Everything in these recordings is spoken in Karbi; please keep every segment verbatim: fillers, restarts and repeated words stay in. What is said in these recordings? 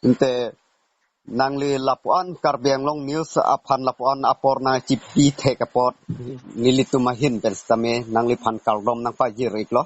Ante nangli lapuan Karbi Anglong News aphan lapuan apor nangchipi thek apot nelitum ahin pen sitame nangliphan kardom nangpajir iklo.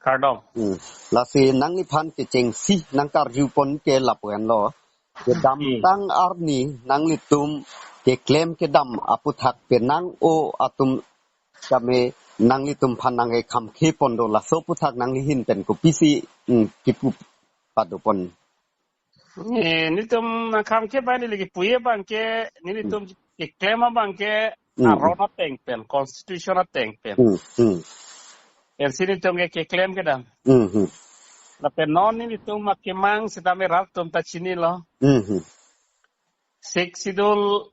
Kardom. Hmm. Lasi nangliphan kechengsi nangkarjupon ke lapu-an lo. Kedamtang arni nanglitum keklem kedam aputhak penang-o atum kame nanglitum aphan nangkekhamkhepon do, laso aputhak nangli ahin pen kopisi, hmm, kipu padopon. Eh, nelitum nangkhamkhe bai neli kipu abang ke, nelitum keklem abang ke, Hmm. aron ateng pen, constitution ateng pen. Hmm, hmm. Pensi nelitum ke keklem kedam. Hmm, hmm. Lapen non nelitum akemang sitame rat atum ta chinilo. Hmm, hmm. Sixth Schedule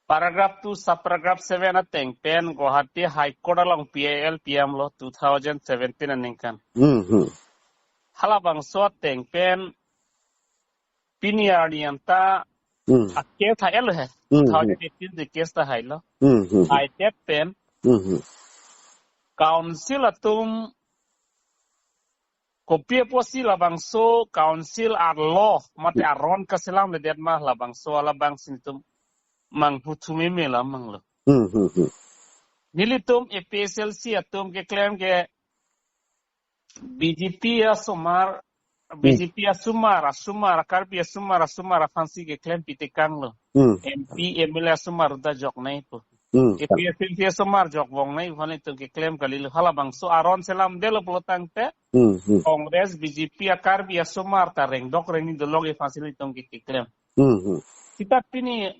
paragraph two subparagraph seven ateng pen Guwahati High Court along P I L piamlo two thousand seventeen aningkan. Hmm, hmm. Halabangso ateng pen pini arni anta Hmm. a case hai lo he. Hmm, hmm. Two thousand eighteen si case ta hailo. Hmm, hmm, hmm. Haidet pen Hmm, hmm. council atum kopi apotsi labangso council arlo mate Hmm. aron kaselamledet ma, labangso alabang si nelitum manghu thume me lamang lo. Hmm, hmm, hmm. Nelitum A P H L C atum keklem ke B J P asomar, Hmm. B J P asomar, asomar, Karbi asomar, asomar aphansi keklem pitekang lo. Hmm. M P, M L A asomar ta joknei pu. Hmm. A P H L C asomar jokbongnei pu nelitum keklem kalilo. Halabangso aron selamdetlo pulotangte Hmm, hmm. Congress, B J P a Karbi asomar ta rengdok rengni dolong aphansi nelitum ke keklem. Hmm, hmm. Sita pini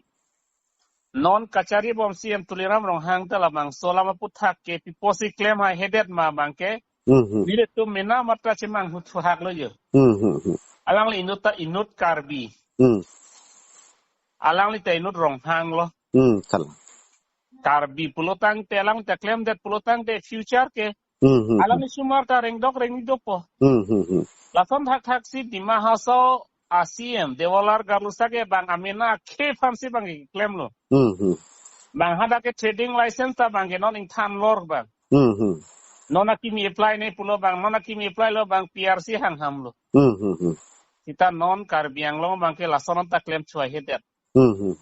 non kacharibom C M Tuliram Ronghang ta labangso alam aputhak ke pi apotsi klem haihedet ma abang ke. Hmm, hmm. Nelitum mena matra chemanghu thuhak lo jo. Hmm, hmm, hmm. Alangli inut ta inut Karbi. Hmm. Alangli ta inut Ronghang lo. Hmm, kalang. Karbi pulotangte alang ta klemdet pulotangte future ke Hmm, hmm, alang hmm. ni asomar ta rengdok rengni dopo. Hmm, hmm, hmm. Lason thakthaksi Dima Hasao a C M Debolal Gorlosa ke bang amena akhei aphansi bang klemlo. Hmm, hmm. Bang hadak ke trading license ta bang ke non ingthan lor bang. Hmm, hmm. Non akimi apply-ne pulo bang, non akimi apply lo bang P R C hanghamlo. Hmm, hmm, hmm. Sita non Karbi Anglong abang ke lason ta klem chua hedet. Hmm, hmm.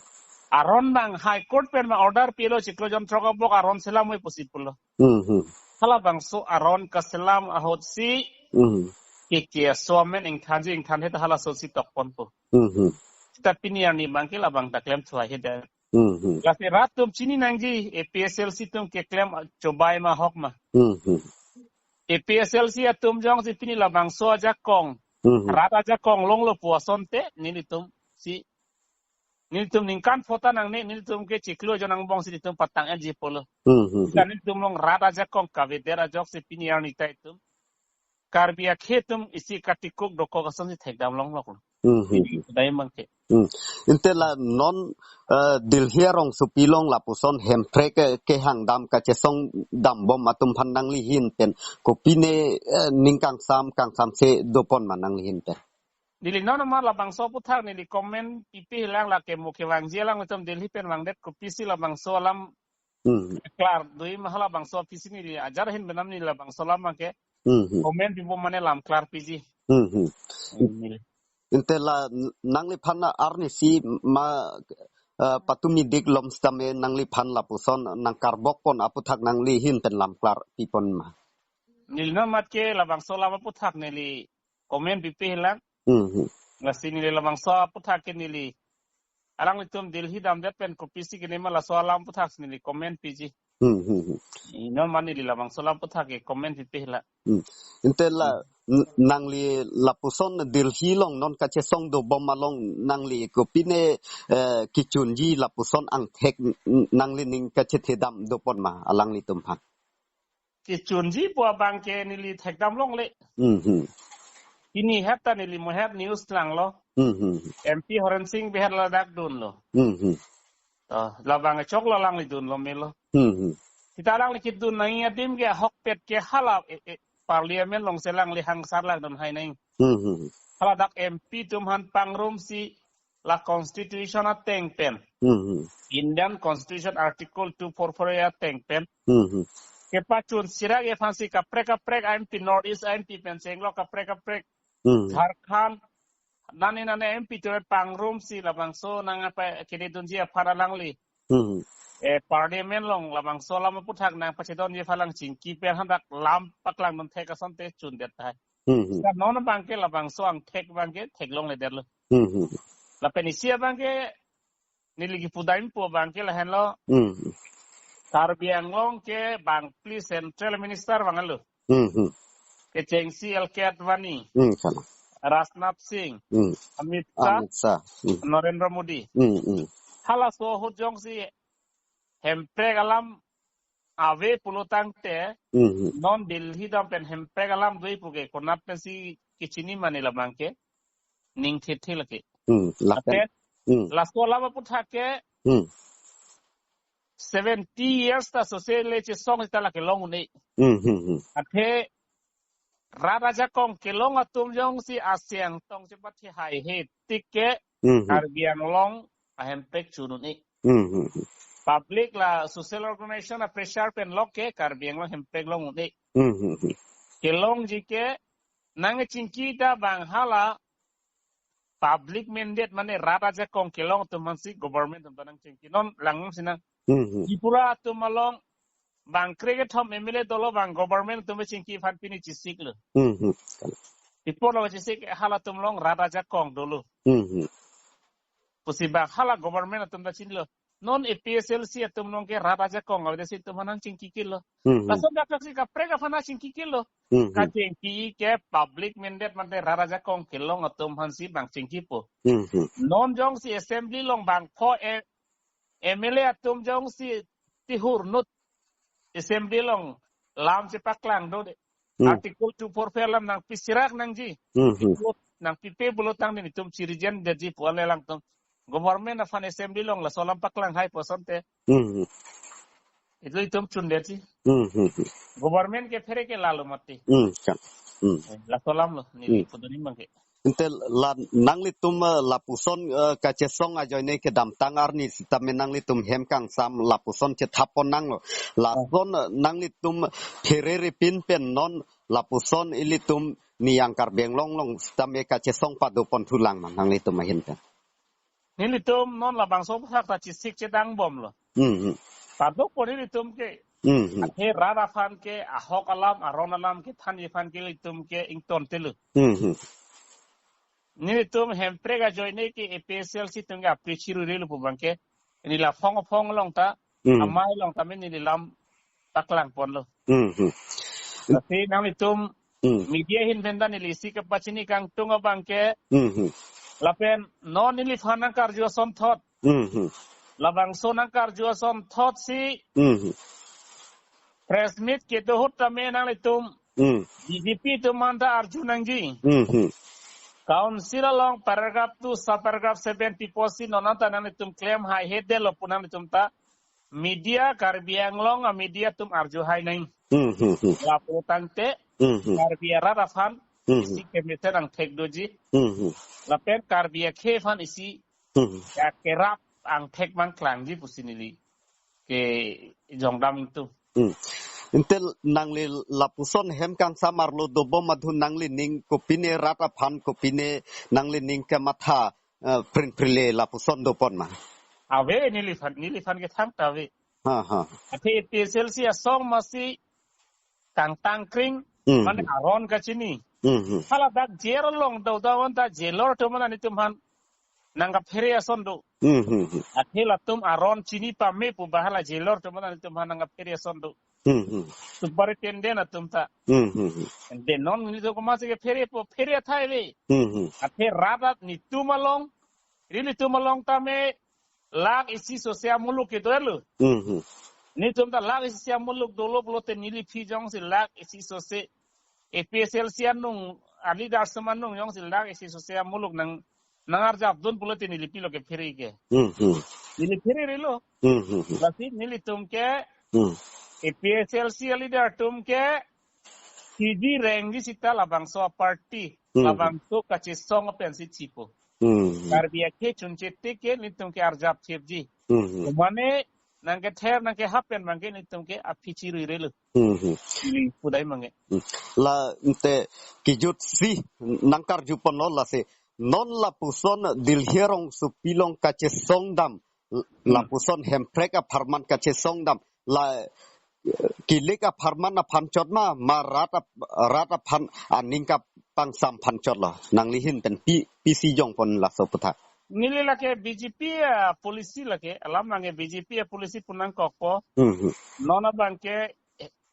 Aron bang High Court pen ma order pilo chiklo jon throk abok aron selamve pusi pulo. Hmm, hmm. Halabangso aron kaselam ahutsi Hmm. ke ke aso amen ingthanji ingthanhe ta halaso si tokponpo. Hmm, hmm. Sita pini arni abang ke labang ta klem chua hedet. Hmm, hmm. Lasi rat atum chini nangji A P H L C atum keklem chobai ma ahok ma. Hmm, hmm. A P H L C atum jongsi pini labangso ajakong. Hmm, hmm. Rat ajakong longlo pu asonte nelitum si nelitum ningkan phota nangne, nelitum ke chiklo jon angbong si nelitum patang-etji pulo. Hmm, hmm, hmm. Kan nelitum along rat ajakong kavedet ajoksi pini arni ta itum Karbi akhei atum isi katikuk dokok asonsi thekdam longlok lo. Hmm, hmm, hmm. Dai mangke. Hmm. Ante la non, eh, Delhi arongsopi along lapuson Hemprek ke, kehangdam kachesongdambom atum aphan nangli ahin pen kopine, eh, ning kangsam kangsamse dopon ma nangli ahin pen? Neli non ma labangso aputhak neli comment pipe hilang, lake mo kevangji alanglitum Delhi pen vangdet kopisi labangso alam Hmm. klar dui ma halabangso apisi neli ajar ahin benam neli labangso alam abang ke Hmm, hmm. comment pipo mane lam klar piji. Hmm, hmm. Hmm. Ante la n-, nangliphan arnisi ma, eh, patumi dik lom sitame nangliphan lapuson nangkarbokpon aputhak nangli ahin pen lam klar pipon ma? Neli non mat ke labangso alam aputhak neli comment pipe hilang. Hmm, hmm. Lasi neli labangso aputhak ke neli alanglitum Delhi damdet pen kopisi kene ma laso alam aputhak si neli comment piji. Hmm, hmm, hmm. Non ma neli labangso alam aputhak ke comment pipe hilang. Hmm. Ante la Hmm. n-, nangli lapuson Delhi along non kachesongdobom along nangli kopine, eh, kechunji lapuson angthek n-, nangli ning kachethedam dopon ma alanglitum aphan? Kechunji pu abang ke neli thekdam longle. Hmm, hmm. Pini het ta neli mo het news langlo. Hmm, hmm. M P Horen Sing Bey ladak dunlo. Hmm, hmm. To, labang choklo alangli dunlo melo. Hmm, hmm. Sita alangli kedun nangji adim ke ahokpet ke hala, eh, eh, parliament alongsi alangli hangsar lang dun hai nang. Hmm, hmm. Haladak M P atum aphan pangrumsi la constitution ateng pen. Hmm, hmm. Indian Constitution Article two four four A ateng pen. Hmm, hmm. Kepachun sirake aphansi kaprek kaprek M P North East M P pen chenglok kaprek kaprek. Hmm. Jharkhand, nani nani M P ture pangrum si labangso nang apa kini dunji aphan alangli. Hmm. Eh, parliament along labangso alam aputhak nangpachedonji aphan lang chingki pen hadak lam paklangdun thek asonte chundet tahai. Hmm. Seta non abangke labangso angthek abangke theklongledetlo. Hmm. Lapen isi abangke neli kipudampo abangke lahenlo. Hmm. Karbi Anglong ke bangphli central minister vanglo. Hmm. Kechengsi L K Advani, Hmm, kalang. Rajnath Singh, Hmm. Amit Shah, Amit Shah. Hmm. Narendra Modi. Hmm, hmm. Halaso ahut jongsi hemprek alam ave pulotangte, Hmm, hmm. non Delhi dam pen hemprek alam dui puke konat pensi kechini mane labangke ning thitthi lake. Hmm, lapen. Lapen, Hmm. laso alam aputhak ke Hmm. seventy years ta sose le chesong ta lake long un-e. Hmm, hmm, hmm. Athe rat ajakong kelong atum jongsi aseng tong chepathi haihe tik ke Hmm, hmm. Karbi Anglong ahemprek chun un-e. Hmm, hmm, hmm. Public la social organization a pressure pen lok ke Karbi Anglong hemprek long un-e. Hmm, hmm, hmm. Kelongji ke nangchingki ta bang hala public mandate mane rat ajakong kelong atum aphansi government atum ta nangchingki non lang sinang. Hmm, hmm. Tripura atum along bang krekethom M L A dolo bang government atum chingki aphan pini chesiklo. Hmm, hmm. Tripura along chesik halatum along rat ajakong dolo. Hmm, hmm. Pusi bang hala government atum ta chinilo. Non A P H L C atum along ke rat ajakong avedetsi itum aphan nangchingki kilo. Hmm, hmm. Lason dak si kaprek aphan nangchingki kilo. Hmm, hmm. Kachingki ke public mandate mate rat ajakong kelong atum aphansi bang chingkipo. Hmm, hmm. Non jongsi assembly along bang pho e M L A atum jongsi tihur nut assembly along lam chepaklang dode. Hmm. Article two four four alam nangpisirak nangji. Hmm, hmm. Nangpipe pulotangte nelitum chirijen detji pu ale alangtum. Government aphan assembly along laso alam paklang haipo asonte. Hmm, hmm. Itu itum chundetji. Hmm, hmm, hmm. Government ke phere ke lalo mati. Hmm, kan. Hmm. Eh, laso alamlo, neli Hmm. pudun abangke. Ante la nanglitum, eh, lapuson, eh, kachesong ajoine kedamtang arni sitame nanglitum hem kangsam lapuson chethap pon nanglo. Lason, eh, nanglitum pherere pin pen non lapuson ilitum niyang Karbi Anglong along sitame kachesong padopon thulang ma nanglitum ahin pen. Nelitum non labangso aputhak ta chesik chedangbomlo. Hmm, hmm. Padopon nelitum ke. Hmm, hmm. Athe rat aphan ke ahok alam, aron alam kethanji aphan ke ilitum ke ingtontelo. Hmm, hmm. Nelitum hemprek ajoine ke A P H L C atum ke apre chiru relo pu abangke. Neli la phong phong along ta, Hmm. amei along ta mane neli lam paklang ponlo. Hmm, hmm. Lasi nanglitum Hmm. media ahin pen ta neli isi kepachini kangtung abangke. Hmm, hmm. Lapen non neliphan nangkarju asonthot. Hmm, hmm. Labangso nangkarju asonthotsi Hmm, hmm. press meet kedo ahut tame nanglitum Hmm. B J P atum aphan ta arju nangji. Hmm, hmm. Council along paragraph two, sub paragraph seven pi apotsi non anta nanglitum klem haihe detlo pu nanglitum ta media Karbi Anglong a media atum arju hai nang. Hmm, hmm, hmm. Lapulotangte Hmm, hmm. Karbi arat aphan Hmm, hmm. isi kemesen angthek doji. Hmm, hmm. Lapen Karbi akhei aphan isi Hmm. ya kerap angthek mang klangji pusi neli kejongdam ingtung. Hmm. Ante nangli lapuson hem kangsam arlo dobom adhun nanglining kopine rat aphan kopine nanglining kematha, eh, prin prile lapuson dopon ma? Ave neliphan, neliphan kethang ta ave. Ha, ha. Athe A P H L C asong masi kangtangkring, Hmm. mane aron kachini. Hmm, hmm. Hala dak jail along dodavon ta jailor atum mane itum aphan nangkaphere ason do. Hmm, hmm, hmm. Athe latum aron chini pame pu ba hala jailor atum mane itum aphan nangkaphere ason do. Hmm, hmm. Superintendent atum ta. Hmm, hmm, hmm. And then non nelitum komatsi kepherepo, phere athai ave. Hmm, hmm. Athe rat rat nelitum along, nelitum along tame lakh isi sose amuluk kedo-etlo. Hmm, hmm. Nelitum ta lakh isi amuluk dolo pulote neliphi jongsi lakh isi sose A P H L C anung, a leader atum anung jongsi lakh isi sose amuluk nang, nangarjapdun pulote neli pilo kephere ke. Hmm, hmm. Neli phererelo. Hmm, hmm, hmm. Lasi nelitum ke Hmm. A P H L C a leader atum ke chiji rengji seta labangso a party, Hmm. labangso kachesong pensi chipo. Hmm. Karbi akhei chunche tik ke nelitum ke arjap thipji. Hmm. Mane nangkether nangkehap pen abangke nelitum ke aphi chiru relo. Hmm, hmm. Ili pudai abangke. Hmm. La ante kejutsi nangkarju ponlo lasi non lapuson Delhi rongsopi along kachesongdam, Hmm. lapuson Hemprek apharman kachesongdam, la, eh, kilik apharman aphan chot ma, ma rat ap-, rat aphan aning kapangsam aphan chotlo. Nangli ahin pen pi, pisi jongpon laso aputhak. Neli lake B J P a policy lake, alam abangke B J P a policy pu nangkokpo. Hmm, hmm. Non abangke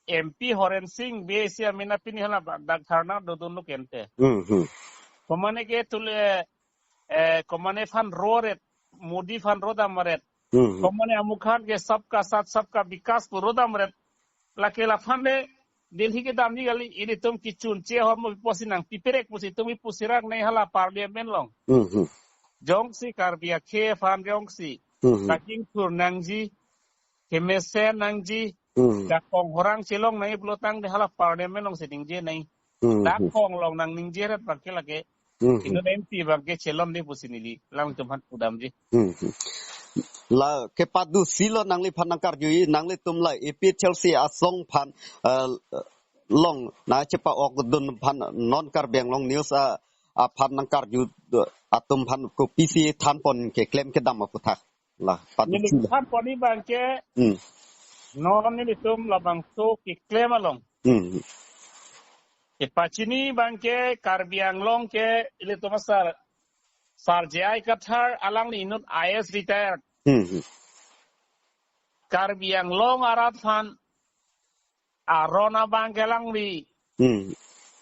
M P Horen Sing Bey isi amen apini hala ba-, dak dharna dodunlo kente. Hmm, hmm. Komane ke tule, eh, komane aphan roret, Modi aphan rodam ret. Hmm, hmm. Komane amukhan ke sabka saath sabka vikas pu rodam ret. Lake laphan le Delhi kedamji kali, ilitum kechun che ahormu pusi nangpiperek pusi itum ipusirang nei hala parliament along. Hmm, hmm. Jongsi Karbi akhei aphan jongsi Hmm, hmm. kachingthur nangji, kemesen nangji, Hmm. dakong horang chelong nangji pulo tangte hala parliament alongsi ningje nangji. Hmm, hmm. Dakong along nangningjeret abangke lake. Hmm, hmm. Inut M P abangke chelonde pusi neli alangtum aphan pudamji. Hmm, hmm. La kepadusi lo nangliphan nangkarju, nanglitum la A P H L C asong aphan, eh, along nangchepa-okdun aphan non Karbi Anglong News a, aphan nangkarju, eh, atum aphan kopisi thanpon keklem kedam aputhak. La, neli padusi la. Thanpon abangke, Hmm. non nelitum labangso keklem along. Hmm. Kepachini abangke Karbi Anglong ke ilitum asar, Sar J I Kathar alangli inut I A S retired. Hmm, hmm. Karbi Anglong arat aphan aron abangke alangli Hmm.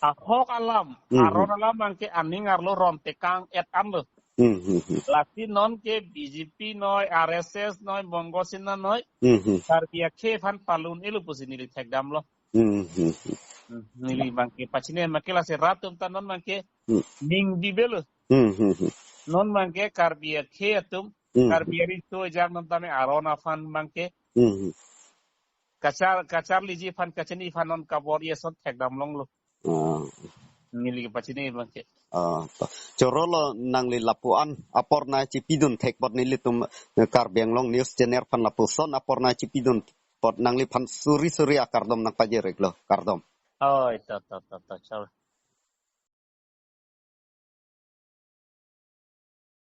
ahok alam, Hmm. aron alam abangke aning arlo ron tekang et amlo. Hmm, hmm, hmm. Lasi non ke B J P noi, R S S noi, Bongo Sena noi, Hmm, hmm. Karbi akhei aphan palun-elo pusi neli thekdamlo. Hmm, hmm, hmm. Hmm, neli abangke pachini abangke lasi rat atum ta non abangke Hmm. ning bibelo. Hmm, hmm, hmm. Non abangke Karbi akhei atum, Hmm. Karbi ariso ejang non tame aron aphan abangke Hmm, hmm. kachar, kacharliji aphan, kachini aphan non kabor-i ason thekdam longlo. Ah. Neli kepachini abangke. Ah, to. Choro lo nangli lapu-an apor nangchipidun thek apot nelitum, eh, Karbi Anglong News Channel aphan lapuson apor nangchipidun apot nangliphan suri suri akardom nangpajir-iklo, kardom. Oh, ito, to, to, to, choro.